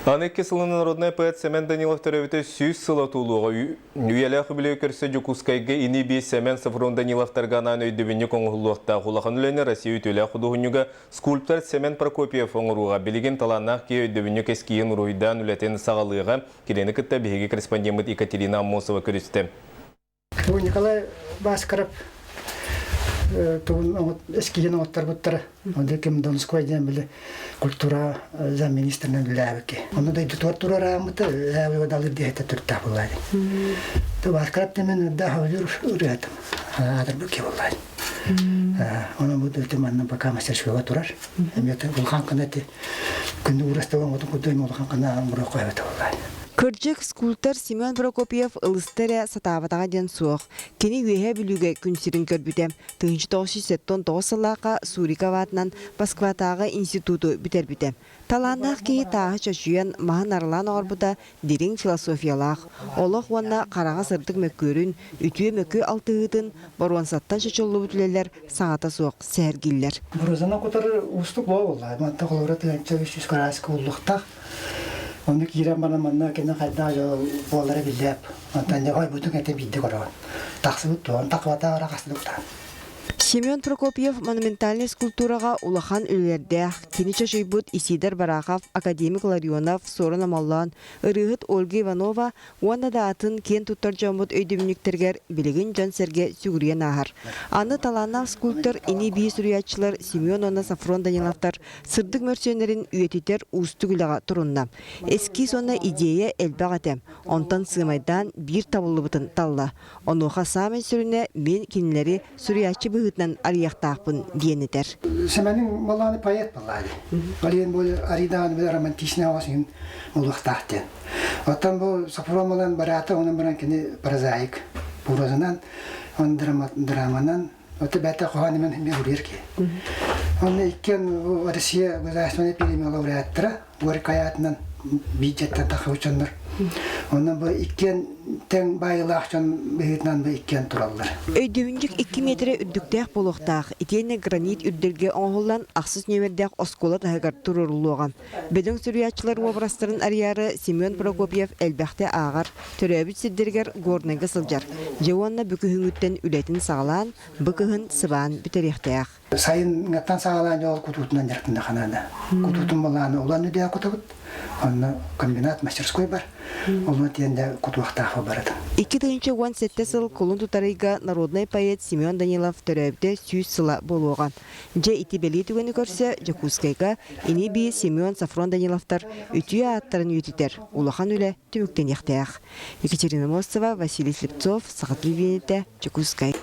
Аны икки сылынан народнай поэт Сэмэн Данилов төрөөбүтэ 100 сыла туолуоҕа. Үйэлээх үбүлүөйү көрсө Дьокуускайга ини-бии Сэмэн Софрон Даниловтарга анаан өйдөбүнньүк оҥоһуллуохтаах улахан үлэни Россия үтүөлээх худуоһунньуга, скульптор Сэмэн Прокопьев оҥоруоҕа. Билигин талааннаах киһи өйдөбүнньүк эскиһин уруһуйдаан үлэтин саҕалыаҕа. Кинини кытта биһиги корреспондеммыт Екатерина Аммосова көрүстэ. Бу Николай Баскаров тугун эскиһин оҥотторбуттара. Онно ким Донской диэн били культура замминистрынан үлэлээбит. Онно дойдутугар турарааммыта далыр диэхтэ түртээх буллаады. Ту Баскаров темен да хавлюр ырыатым. Аатырбыт ки буллаады. Оны бу дөтүм манна пока мастерскойга турар. Эмиэ улахан кына күндү урастабан отун кудуй улахан кына мура койбата буллаады. Кырдьык, скульптор Семен Прокопьев ылыста эрэ сатаабатаҕа диэн суох. Кини Үөһээ Бүлүүгэ күн сирин көрбүтэ. 1979 сыллаахха Суриков аатынан Москватааҕы институту бүтэрбитэ. Талааннаах киһи тааһы чочуйан, маһын аралаан оҥорбута дириҥ философиялаах. Олох уонна хараҥа сырдык мөккүөрүн, үтүө-мөкү алтыһыытын боруонсаттан чочуллубут үлэлэр саҥата суох сэһэргииллэр. Бронзаны кутар уустук буолла. Манта холобура тыһыынча үс жүз краска уллуктаах. Онно киирэн баран манна кини хайдах буолара биллээп. Онтон дьэ ойбутун этэ биирдэ көрөҕүн. Тахсыбыт туон тахвата арахастыбыттаан. Семен Прокопьев монументальнай скульптураҕа улахан үлэлэрдээх, кини чочуйбут Исидор Барахов, академик Ларионов, Суорун Омоллоон, ырыаһыт Ольга Иванова уонна да атын киэн туттар дьоммут өйдөбүнньүктэригэр билигин дьон-сэргэ сүгүрүйэн ааһар. Аны талааннаах скульптор ини-бии суруйааччылар Семен уонна Софрон Даниловтар сырдык мөрсүөннэрин үйэтитэр уустук үлэҕэ турунна. Эскиз уонна идея элбэх этэ, онтон сыымайдаан биир табыллыбытын талла. Онуоха саамай сүрүнэ мин кинилэри суруйааччы быһыытынан арыйыахтаахпын диэн этэр. Сэмэниҥ малааны поэт буоллаҕа дии. Ол бу арыйдаҕын били романтичнай оҕо син буолуохтаах диэн. Оттон бу Сопрун Малан бараата онон баран кини прозаик. Прозанан, он драманан, это бэйэтэ хоһоон имен биһурир киһи. Онно иккиэн Россия государственной премия лауреаттара, Горькай аатынан биирдьэттэн тахсыбыт дьоннор. Онно бу иккиэн тэҥ баайыылаах дьон быһыытынан бу иккиэн тураллар. Өйдөбүнньүк 2 миэтэрэ үрдүктээх буолуохтаах, итиэннэ гранит үрдэлгэ оҥоһуллан ахсыс нүөмэрдээх оскуола таһыгар туруоруллуоҕа. Бөдөҥ суруйааччылар уобарастарын арыйаары Семен Прокопьев элбэхтэ ааҕар, төрөөбүт сирдэригэр Горнайга сылдьар. Дьэ уонна бу күһүҥҥүттэн үлэтин саҕалаан, бу кыһын сыбаан бүтэриэхтээх. Сайыҥҥаттан саҕалаан дьол кутуутунан дьарыктанаханаана. Кутуутун балааны улан үдээ кутабыт. Онно комбинат мастерской бар. Онно тиэнде кутуохтаах барытын. 2017 сыл кулун тутар ыйга народнай поэт Семен Данилов төрөөбүтэ 100 сыла буолуоҕа. Дьэ ити бэлиэ түгэни көрсө Дьокуускайга ини-бии Семен Софрон Даниловтар үтүө ааттарын үйэтитэр улахан үлэ түмүктэниэхтээх. Екатерина Мостова, Василий Слепцов, Саха телевидениетэ, Дьокуускай.